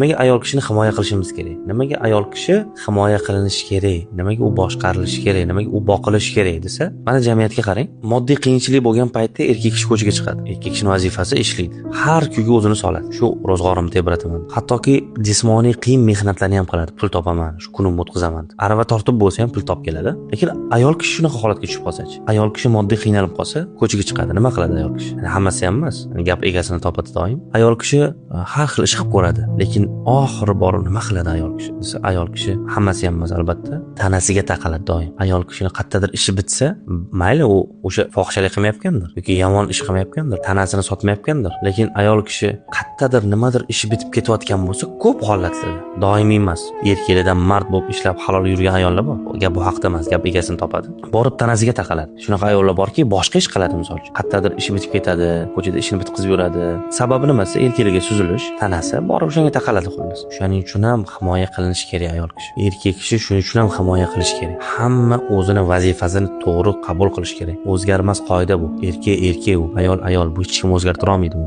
Nimaga ayol kishini himoya qilishimiz kerak? Nimaga ayol kishi himoya qilinishi kerak? Nimaga u boshqarilishi kerak? Nimaga u boqilishi kerak desa, mana jamiyatga qarang. Moddiy qiyinchilik bo'lgan paytda erkak kishi ko'chaga chiqadi. Erkak kishini vazifasi ishlaydi. Har kuyga o'zini soladi. Shu ro'zg'orimni tebrataman. Hattoki jismoniy qiyin mehnatlarni ham qiladi. Pul topaman, shu kunimni o'tkazaman. Arava tortib bo'lsa ham pul topib keladi. Lekin ayol kishi shunaqa holatga tushib qolsa-chi? Ayol kishi moddiy qiynalib qolsa, ko'chaga chiqadi. Nima qiladi ayol kishi? Yani hammasi ham emas. Yani gap egasini topadi doim. Ayol kishi har xil ish qilib ko'radi. Lekin oxiri borib nima qiladi ayol kishi? Desa, ayol kishi hammasi ham emas albatta, tanasiga taqaladi doim. Ayol kishini qayerdadir ishi bitsa, mayli u o'sha fohishalik qilmayotgandir yoki yomon ish qilmayotgandir, tanasini sotmayotgandir. Lekin ayol kishi qayerdadir nimadir ishi bitib ketayotgan bo'lsa, ko'p holatlarda, doimiy emas. Erkaklardan mard bo'lib ishlab halol yurgan ayollar bor. Gap bu haqda emas, gap egasini topadi. Borib tanasiga taqaladi. Shunaqa ayollar borki, boshqa ish qiladi misol uchun. Qayerdadir ishi bitib ketadi, ko'chada ishini bitkazib yuradi. Sababi nimasi? Erkaklarga suzilish, tanasi borib o'shanga taqaladi xullas. Shuning uchun ham himoya qilinishi kerak ayol kishi. Erkak kishi shuning uchun ham himoya qilish kerak. Hamma o'zini vazifasini to'g'ri qabul qilish kerak. O'zgarmas qoida bu. Erkak erkak u, ayol ayol. Bu hech kim o'zgartira olmaydi bu.